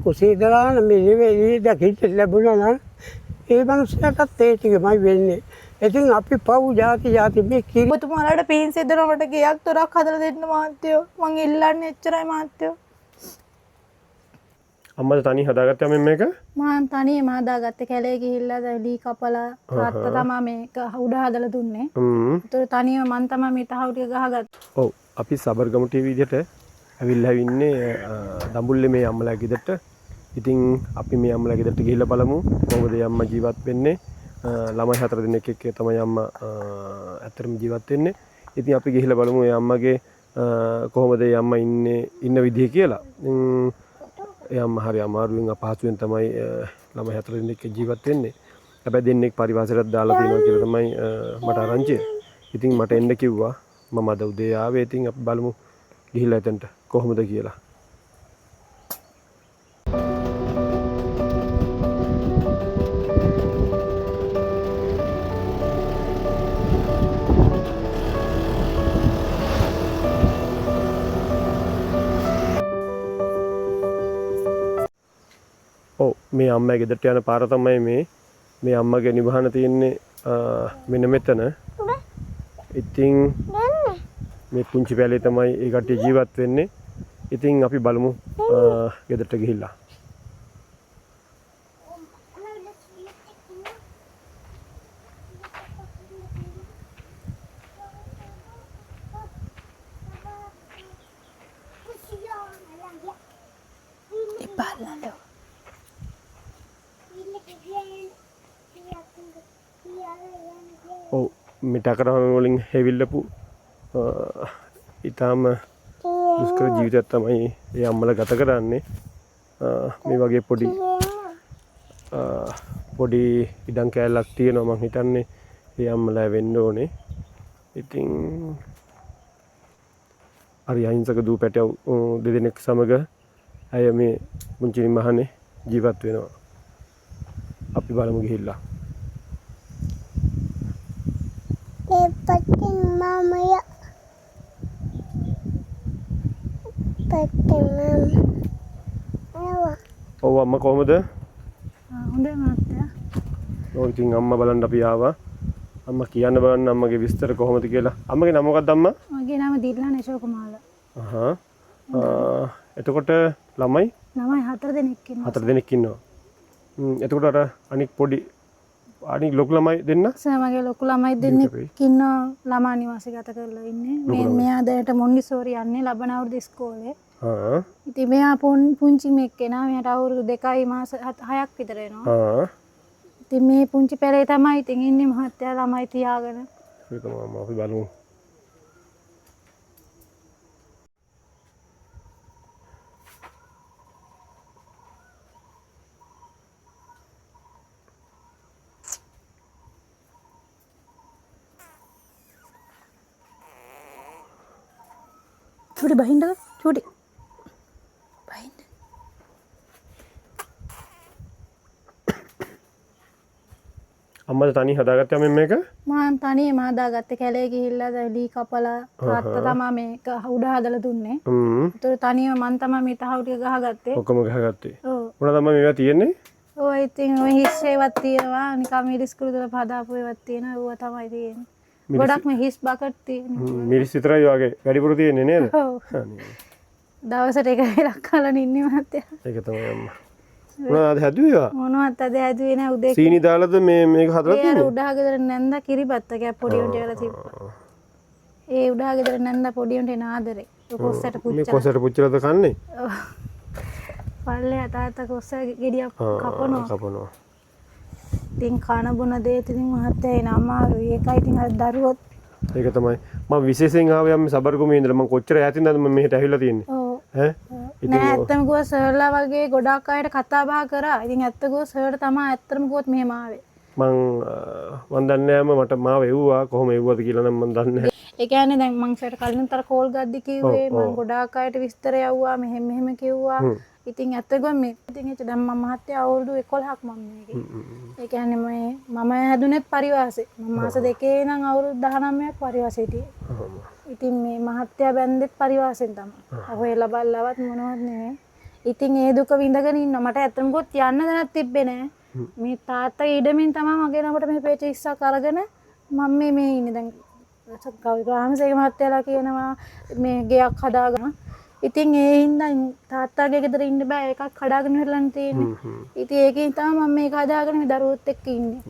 කුසේ දරාන මේ එළිය දකින්න ලැබුණා නම් ඒ මනුස්සයාටත් ඒ ටිකමයි වෙන්නේ. ඉතින් අපි පව් ජාති ජාති මේ කිරි ඔබතුමාලාට පින් සිද්ධ මට ගෙයක් දොරක් හදලා දෙන්න මහත්තයෝ. මං ඉල්ලන්නේ එච්චරයි මහත්තයෝ. අම්මද තනි හදාගත්තේ අම්මෙන් මේක? මං තනියම හදාගත්තේ. කැලේ ගිහිල්ලා ලී කපලා තාත්තා තමා මේක උඩ හදලා දුන්නේ. ඒතර තනියම මං තමා මේ තහවුරු ටික ගහගත්තේ. ඔව්, අපි සබර්ගම ටීවී විදිහට ඇවිල්ලා ඉන්නේ දඹුල්ලේ මේ අම්මලා ගෙදරට. ඉතින් අපි මේ අම්මලා ගෙදරට ගිහිල්ලා බලමු කොහොමද මේ අම්මා ජීවත් වෙන්නේ. ළමයි 4 දෙනෙක් එක්ක තමයි අම්මා ඇත්තටම ජීවත් වෙන්නේ. ඉතින් අපි ගිහිල්ලා බලමු මේ අම්මගේ කොහොමද මේ අම්මා ඉන්නේ ඉන්න විදිහ කියලා. ඉතින් ඒ අම්මා හරි අමාරුවෙන් අපහසුවෙන් තමයි ළමයි 4 දෙනෙක් එක්ක ජීවත් වෙන්නේ. හැබැයි දෙන්නෙක් පරිවාසයටත් දාලා තියෙනවා කියලා තමයි මට ආරංචිය. ඉතින් මට එන්න කිව්වා. මම අද උදේ ආවේ. ඉතින් අපි බලමු ගිහිල්ලා එතනට කොහොමද කියලා. ඔව්, මේ අම්මා ගෙදරට යන පාර තමයි මේ. මේ අම්මගේ නිවහන තියෙන්නේ මෙන්න මෙතන. ඉතින් මේ පුංචි පැලේ තමයි ඒ කට්ටිය ජීවත් වෙන්නේ. ඉතින් අපි බලමු ගෙදරට ගිහිල්ලා. එපා අල්ලන්න. ඔව්, මේ ටකරහන් වලින් හැවිල්ලපු ඊටාම දුෂ්කර ජීවිතයක් තමයි ඒ අම්මලා ගත කරන්නේ. මේ වගේ පොඩි පොඩි ඉඩම් කෑල්ලක් තියෙනවා. මං හිතන්නේ ඒ අම්මලා වෙන්න ඕනේ. ඉතින් හරි අහිංසක දූ පැටව් දෙදෙනෙක් සමග ඇය මේ පුංචි නිමහනේ ජීවත් වෙනවා. අපි බලමු ගිහිල්ලා. ඔව් අම්මා කොහොමද? හොඳයි මහත්තයා. ඔව්, ඉතින් අම්මා බලන්න අපි ආවා. අම්මා කියන්න බලන්න අම්මගේ විස්තර කොහොමද කියලා. අම්මගේ නම මොකක්ද අම්මා? මගේ නම දිල්ලාන අශෝකමාල. අහහ. එතකොට ළමයි? ළමයි 4 දෙනෙක් ඉන්නවා. 4 දෙනෙක් ඉන්නවා. එතකොට අර අනික් පොඩි අනික් ලොකු ළමයි දෙන්න? සර් මගේ ලොකු ළමයි දෙන්නෙක් ඉන්නවා ළමා නිවාසය ගත කරලා ඉන්නේ. මේ මෙයා දැනට මොන්ඩිසෝරි යන්නේ ලබන අවුරුදු ඉස්කෝලේ. ඉතින් මෙයා පුංචි මෙක්කෙනා මෙයාට අවුරුදු 2 මාස 6ක් විතර වෙනවා. ඉතින් මේ පුංචි පැලේ තමයි ඉතින් ඉන්නේ මහත්තයා ළමයි තියාගෙන. ඒක තමයි අම්මා, අපි බලමු. චූටි බහින්නද? චූටි. බහින්න. අම්මද තනි හදාගත්තේ අම්මෙන් මේක? මං තනියම හදාගත්තේ. කැලේ ගිහිල්ලා ලී කපලා තාත්තා තමා මේක උඩ හදලා දුන්නේ. ඒතර තනියම මං තමා මේ තහවුරු ටික ගහගත්තේ. ඔක්කොම ගහගත්තේ. ඔව්. මොනවද අම්මා මේවා තියෙන්නේ? ඔව්, ඉතින් ඔය හිස් ඒවත් තියෙනවා. නිකන් මිරිස් කුඩු දාලා හදාපු ඒවත් තියෙනවා. ඒවා තමයි තියෙන්නේ. ගොඩක්ම හිස් බකට් තියෙනවා. මිරිස් විතරයි වගේ වැඩිපුර තියෙන්නේ නේද? ඔව්. දවසට එක වෙලක් කාලා ඉන්නේ මහත්තයා. ඒක තමයි අම්මා. මොනවද හැදුවේ ඒවා? මොනවත් අද හැදුවේ නෑ උදේ. සීනි දාලාද මේ මේක හදලා තියෙන්නේ? ඒ අර උඩහා ගෙදර නැන්දා කිරිබත් එකක් පොඩි උන්ට වෙලා තිබ්බා. ඒ උඩහා ගෙදර නැන්දා පොඩි උන්ට එන ආදරේ. ඔය කොස්සට පුච්චලා. මේ කොස්සට පුච්චලාද කන්නේ? ඔව්. පල්ලෙහා තාත්තා කොස්ස ගෙඩියක් කපනවා. කපනවා. ඉතින් කන බොන දේ ඉතින් මහත්තයා එන අමාරුයි. ඒකයි ඉතින් අර දරුවොත්. ඒක තමයි. මම විශේෂයෙන් ආවේ අම්මේ සබර්ගමේ ඉඳලා. මම කොච්චර ඈතින්ද මම මෙහෙට ඇවිල්ලා තියෙන්නේ. ඔව්. ඈ? නෑ ඇත්තම කිව්වොත් සර්ලා වගේ ගොඩාක් අයට කතා බහ කරා. ඉතින් ඇත්ත කිව්වොත් සර්ට තමයි ඇත්තටම කිව්වොත් මෙහෙම ආවේ. මං දන්නේ නෑ අම්මා, මට මාව එව්වා කොහොම එව්වද කියලා නම් මං දන්නේ නෑ. ඒ කියන්නේ දැන් මං සර්ට කලින් තර කෝල් ගද්දි කිව්වේ මං ගොඩාක් අයට විස්තර යව්වා, මෙහෙම මෙහෙම කිව්වා. ඉතින් ඇත්ත කිව්වොත් මේ ඉතින් එච්ච දැන් මම මහත්තයා අවුරුදු 11ක් මම මේකේ. ඒ කියන්නේ මේ මම හැදුනේත් පරිවාසේ. මම මාස දෙකේ ඉඳන් අවුරුදු 19ක් පරිවාසේ හිටියේ. ඉතින් මේ මහත්තයා බැන්දෙත් පරිවාසෙන් තමයි. හොයලා බලලවත් මොනවත් නෙමෙයි. ඉතින් ඒ දුක විඳගෙන ඉන්නවා. මට ඇත්තටම කිව්වොත් යන්න දැනක් තිබ්බේ නෑ. මේ තාත්තගේ ඉඩමින් තමයි මගේ නමට මේ පේජ් 20ක් අරගෙන මම මේ මේ ඉන්නේ. දැන් ග්‍රාම සේවක මහත්තයාලා කියනවා මේ ගෙයක් හදාගන්න. ඉතින් ඒ හින්දා තාත්තාගේ ගෙදර ඉන්න බෑ. ඒකක් කඩාගෙන ඉවරලානේ තියෙන්නේ. ඉතින් ඒකෙන් තමයි මම මේක හදාගෙන මේ දරුවොත් එක්ක ඉන්නේ.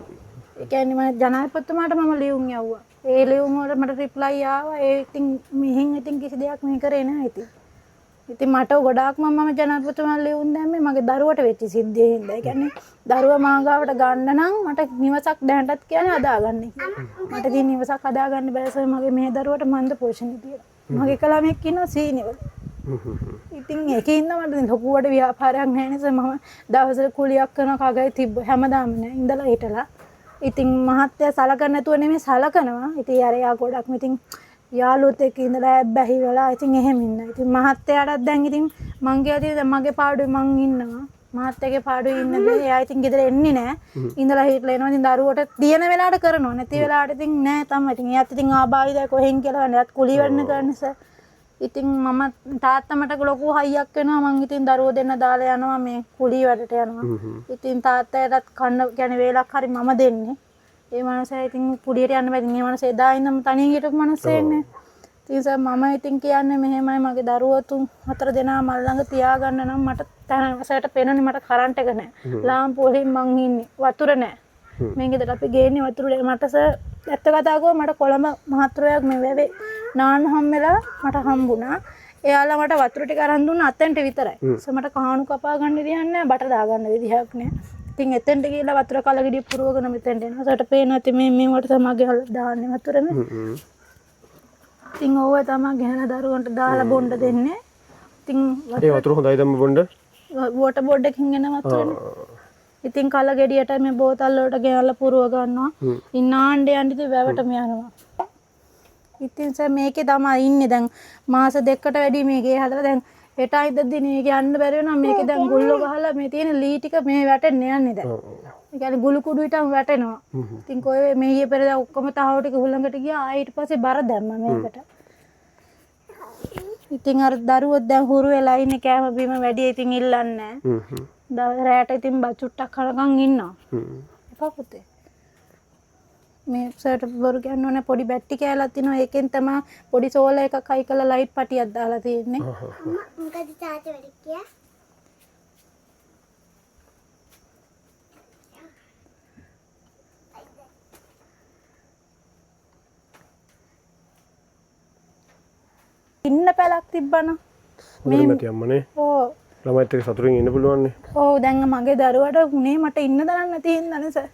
ඒ කියන්නේ මම ජනාධිපතිතුමාට මම ලියුම් යවුවා. ඒ ලියුම් වලට මට රිප්ලයි ආවා. ඒ ඉතින් මෙහෙන් ඉතින් කිසි දෙයක් මේ කරේ නෑ ඉතින්. ඉතින් මට ගොඩාක්ම මම ජනාධිපතිතුමාට ලියුම් දැම්මේ මගේ දරුවට වෙච්ච සිද්ධිය හින්දා. ඒ කියන්නේ දරුවා මා ගාවට ගන්න නම් මට නිවසක් දැනටත් කියන්නේ හදාගන්න කියලා. මට ඉතින් නිවසක් හදාගන්න බැහැ සර්, මගේ මේ දරුවට මන්ද පෝෂණය තියෙනවා. මගේ එක ළමෙක් ඉන්නවා සීනිවල. ඉතින් ඒකේ ඉන්න මට දැන් ලොකුවට ව්‍යාපාරයක් නැහැ නේ සර්. මම දවසට කුලියක් කරන කගයි තිබ්බ හැමදාම නෑ ඉඳලා හිටලා. ඉතින් මහත්තයා සලකන්න නැතුව නෙමෙයි සලකනවා. ඉතින් අර එයා ගොඩක්ම ඉතින් යාළුවොත් එක්ක ඉඳලා ඇබ්බැහි වෙලා ඉතින් එහෙම ඉන්නවා. ඉතින් මහත්තයාටත් දැන් ඉතින් මං කියලා තියෙන දැන් මගේ පාඩුවේ මං ඉන්නවා. මහත්තයාගේ පාඩුවේ ඉන්න දේ එයා ඉතින් ගෙදර එන්නේ නෑ. ඉඳලා හිටලා එනවා. ඉතින් දරුවට තියෙන වෙලාවට කරනවා. නැති වෙලාවට ඉතින් නෑ තමයි. ඉතින් එයාත් ඉතින් ආබාධිතයි කොහෙන් කියලා හොයන්නේ. එයාත් කුලී වැඩන කරන්නේ සර්. ඉතින් මම තාත්තා මට ලොකු හයියක් වෙනවා. මං ඉතින් දරුවෝ දෙන්න දාලා යනවා මේ කුලී වැඩට යනවා. ඉතින් තාත්තටත් කන්න කියන්නේ වේලක් හරි මම දෙන්නේ. ඒ මනුස්සයා ඉතින් කුලියට යන්න බෑ. ඉතින් ඒ මනුස්සයා එදා ඉඳන්ම තනියෙන් හිටපු මනුස්සයෙක්නේ. ඉතින් සර් මම ඉතින් කියන්නේ මෙහෙමයි, මගේ දරුවෝ 3-4 දෙනා මල් ළඟ තියාගන්න නම් මට තැන සරට පේනනේ මට කරන්ට් එක නෑ. ලාම්පු වලින් මං ඉන්නේ. වතුර නෑ. මේ ගෙදරට අපි ගේන්නේ වතුර නෑ. මට සර් ඇත්ත කතා කිව්වොත් මට කොළඹ මහත්තුරයක් මේ වැවේ නාන්න හම් වෙලා මට හම්බුණා. එයාලා මට වතුර ටික අරන් දුන්නා අතෙන්ට විතරයි. සර් මට කහණු කපා ගන්න විදිහක් නෑ, බට දා ගන්න විදිහක් නෑ. ඉතින් එතෙන්ට ගිහලා වතුර කලගෙඩිය පුරවගෙන මෙතෙන්ට එනවා. සරට පේනවා ඉතින් මේ මේ වට තමයි ගෙනල්ලා දාන්නේ වතුරනේ. ඉතින් ඕව තමයි ගෙනලා දරුවන්ට දාලා බොන්න දෙන්නේ. ඉතින් ඒ වතුර හොඳයි දැම්ම බොන්න. වෝටර් බෝඩ් එකකින් එන වතුරනේ. ඉතින් කලගෙඩියට මේ බෝතල් වලට ගෙනල්ලා පුරව ගන්නවා. ඉතින් නාන්න යන්න ඉතින් වැවටම යනවා. ඉතින් සර් මේකේ තමයි ඉන්නේ දැන් මාස දෙකකට වැඩි මේ ගේ හදලා දැන් හෙට අයිද්දදී මේක යන්න බැරි වෙනවා. මේකේ දැන් ගුල්ලෝ ගහලා මේ තියෙන ලී ටික මේ වැටෙන්න යන්නේ දැන්. ඒ කියන්නේ ගුළු කුඩු හිටම වැටෙනවා. ඉතින් කොහේ මේ ඊයේ පෙරේදා ඔක්කොම තහවු ටික හුලඟට ගියා. ආයෙ ඊට පස්සේ බර දැම්මා මේකට. ඉතින් අර දරුවෝ දැන් හුරු වෙලා ඉන්නේ කෑම බීම වැඩි ඉතින් ඉල්ලන්නේ නැහැ. රැට ඉතින් බත් චුට්ටක් කනකන් ඉන්නවා. එපා පුතේ. මේ සර්ට බොරු කියන්න ඕනේ පොඩි බැට්ටි කෑල්ලක් තියෙනවා. ඒකෙන් තමයි පොඩි සෝලර් එකක් හයි කරලා ලයිට් පටියක් දාලා තියෙන්නේ. අම්මා මොකද තාත්තා වැඩ කියා? ඉන්න පැලක් තිබ්බනම් හොඳටම ඇති අම්මනේ. ඔව්. ළමයිත් එක්ක සතුටින් ඉන්න පුළුවන් නේ. ඔව් දැන් මගේ දරුවට උනේ මට ඉන්න තරම් නැති හින්දානේ සර්.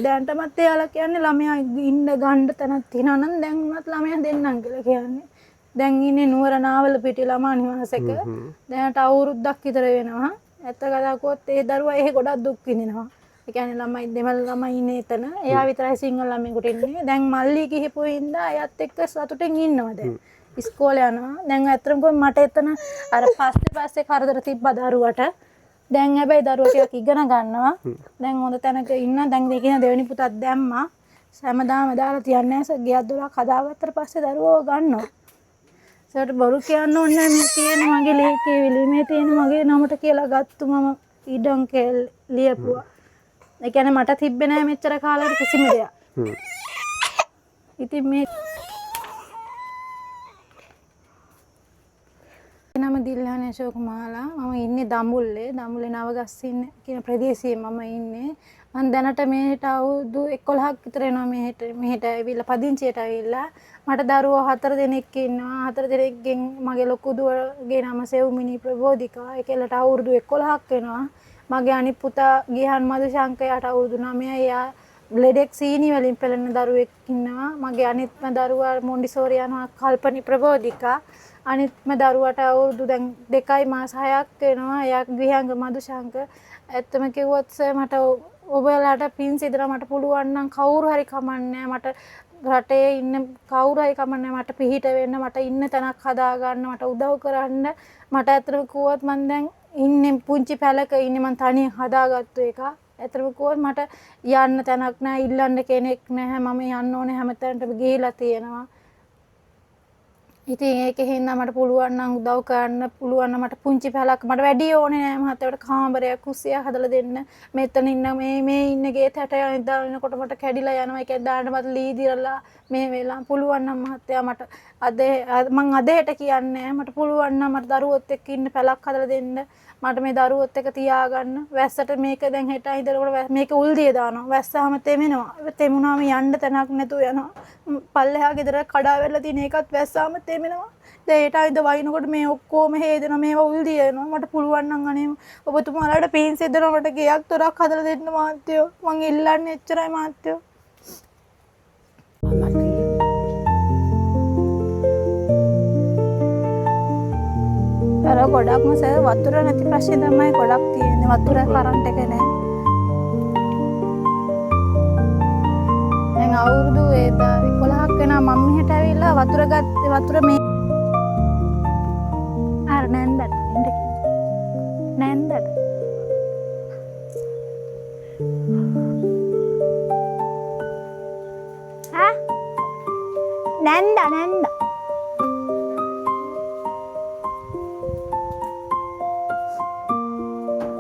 දැනටමත් එයාලා කියන්නේ ළමයා ඉන්න ගන්න තැනක් තියෙනවා නම් දැන් උනත් ළමයා දෙන්නම් කියලා කියන්නේ. දැන් ඉන්නේ නුවර නාවල පිටි ළමා නිවාසයක. දැනට අවුරුද්දක් විතර වෙනවා. ඇත්ත කතා කිව්වොත් ඒ දරුවා එහෙ ගොඩක් දුක් විඳිනවා. ඒ කියන්නේ ළමයි දෙමළ ළමයි ඉන්නේ එතන. එයා විතරයි සිංහල ළමයෙකුට ඉන්නේ. දැන් මල්ලි ගිහපු හින්දා එයාත් එක්ක සතුටින් ඉන්නවා දැන්. ඉස්කෝලේ යනවා. දැන් ඇත්තටම කිව්වොත් මට එතන අර පස්සේ පස්සේ කරදර තිබ්බා දරුවට. දැන් හැබැයි දරුවා ටිකක් ඉගෙන ගන්නවා. දැන් හොඳ තැනක ඉන්න. දැන් දෙකින දෙවෙනි පුතත් දැම්මා. හැමදාම දාලා තියන්නේ නැහැ සර්. ගෙයක් දොරක් හදාගත්තට පස්සේ දරුවෝ ගන්නවා. සර්ට බොරු කියන්න ඕනේ නැහැ. මේ තියෙන මගේ ලේකේවිලි මේ තියෙන මගේ නමට කියලා ගත්තු මම ඉඩම් කේල් ලියපුවා. ඒ කියන්නේ මට තිබ්බේ නැහැ මෙච්චර කාලයකට කිසිම දෙයක්. ඉතින් මේ නම දිල්හානි අශෝක මාලා. මම ඉන්නේ දඹුල්ලේ. දඹුල්ලේ නවගස්සින්න කියන ප්‍රදේශයේ මම ඉන්නේ. මං දැනට මෙහෙට අවුරුදු 11ක් විතර වෙනවා මෙහෙට ඇවිල්ලා පදිංචියට ඇවිල්ලා. මට දරුවෝ 4 දෙනෙක් ඉන්නවා. 4 දෙනෙක්ගෙන් මගේ ලොකු දුවගේ නම සෙව්මිනි ප්‍රබෝධිකා. ඒ කෙල්ලට අවුරුදු 11ක් වෙනවා. මගේ අනිත් පුතා ගිහන් මధుශංකයාට අවුරුදු 9යි. එයා ලෙඩෙක් සීනි වලින් පෙළෙන දරුවෙක් ඉන්නවා. මගේ අනිත්ම දරුවා මොන්ඩිසෝරි යනවා කල්පනි ප්‍රබෝධිකා. අනිත්ම දරුවට අවුරුදු දැන් 2 මාස 6ක් වෙනවා. එයා ගිහංග මధుශංක. ඇත්තම කිව්වොත් සර් මට ඔබලාට පින් සිදලා මට පුළුවන් නම් කවුරු හරි කමන්නේ මට රටේ ඉන්න කවුරු හරි කමන්නේ මට පිහිට වෙන්න මට ඉන්න තැනක් හදා ගන්න මට උදව් කරන්න. මට ඇත්තටම කිව්වොත් මං දැන් ඉන්නේ පුංචි පැලක ඉන්නේ මං තනියෙන් හදාගත්තු එක. ඇත්තටම කිව්වොත් මට යන්න තැනක් නැහැ, ඉල්ලන්න කෙනෙක් නැහැ. මම යන්න ඕනේ හැම තැනටම ගිහිලා තියෙනවා. ඉතින් ඒකෙ හින්දා මට පුළුවන් නම් උදව් කරන්න පුළුවන් නම් මට පුංචි පැලක් මට වැඩි ඕනේ නෑ මහත්තයා. මට කාමරයක් කුස්සියක් හදලා දෙන්න. මෙතන ඉන්න මේ මේ ඉන්න ගේ තැට දානකොට මට කැඩිලා යනවා. ඒ කියන්නේ දාන්න මට ලී දිරලා මේ වෙලා පුළුවන් නම් මහත්තයා මට අද මං අද හෙට කියන්නේ නෑ. මට පුළුවන් නම් මට දරුවොත් එක්ක ඉන්න පැලක් හදලා දෙන්න. මට මේ දරුවොත් එක්ක තියාගන්න. වැස්සට මේක දැන් හෙට ඉඳනකොට මේක උල් දිය දානවා. වැස්සාම තෙමෙනවා. තෙමුනාම යන්න තැනක් නැතුව යනවා. පල්ලෙහා ගෙදර කඩා වැටලා තියෙන එකත් වැස්සාම තෙමෙනවා. දැන් හෙට ඉඳ වයින්කොට මේ ඔක්කොම හේදෙනවා. මේවා උල් දිය යනවා. මට පුළුවන් නම් අනේ ඔබතුමාලාට පින් සිදෙනවා. මට ගෙයක් දොරක් හදලා දෙන්න මහත්තයෝ. මං ඉල්ලන්නේ එච්චරයි මහත්තයෝ. අර ගොඩක්ම සර් වතුර නැති ප්‍රශ්නේ තමයි ගොඩක් තියෙන්නේ. වතුර කරන්ට් එක නෑ. දැන් අවුරුදු 11ක් වෙනවා මම මෙහෙට ඇවිල්ලා වතුර ගත්තේ වතුර මේ අර නැන්දට එන්න නැන්දට ආ නැන්ද නැන්ද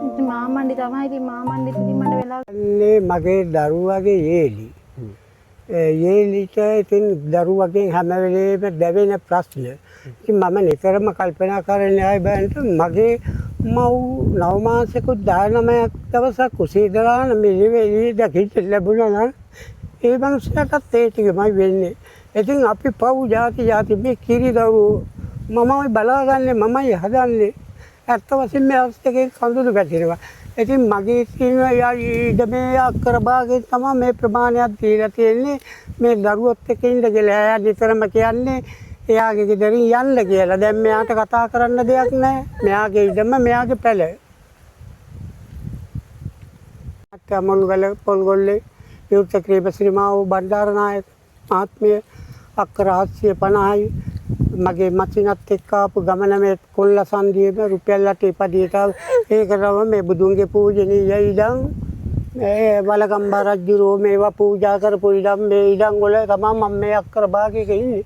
ඉතින් මාමණ්ඩි තමයි. ඉතින් මාමණ්ඩි ඉතින් මට වෙලා නේ මගේ දරුවගේ යේලි. ඒ යේලිට ඉතින් දරුවගෙන් හැම වෙලේම දැවෙන ප්‍රශ්න. ඉතින් මම නිතරම කල්පනා කරන්නේ ආයි බලන්න මගේ මව් නව මාසෙකුත් 19ක් දවසක් කුසේ දරාන මෙලෙව එළිය දකින්න ලැබුණා නම් ඒ මනුස්සයාටත් ඒ ටිකමයි වෙන්නේ. ඉතින් අපි පව් ජාති ජාති මේ කිරි දරුවෝ මමයි බලාගන්නේ මමයි හදන්නේ. ඇත්ත වශයෙන්ම මේ අවස් එකේ කඳුළු වැටෙනවා. ඉතින් මගේ තියෙන ඉඩමේ අක්කර භාගයෙන් තමයි මේ ප්‍රමාණයක් දීලා තියෙන්නේ. මේ දරුවොත් එක්ක ඉන්න කියලා. එයා නිතරම කියන්නේ එයාගේ ගෙදරින් යන්න කියලා. දැන් මෙයාට කතා කරන්න දෙයක් නැහැ. මෙයාගේ ඉඩම මෙයාගේ පැල. මුල්ගල පොල්ගොල්ලේ විවෘත කිරීම ශ්‍රීමාව් බණ්ඩාරනායක මහත්මිය අක්කර 750යි මගේ මචිනත් එක්ක ආපු ගමන මේ කොල්ල සන්දියේම රුපියල් 8 පඩියට ඒක තමයි මේ බුදුන්ගේ පූජනීය ඉඩම් මේ වලගම්බා රජුරෝ මේවා පූජා කරපු ඉඩම් මේ ඉඩම් වල තමයි මම මේ අක්කර භාගයක ඉන්නේ.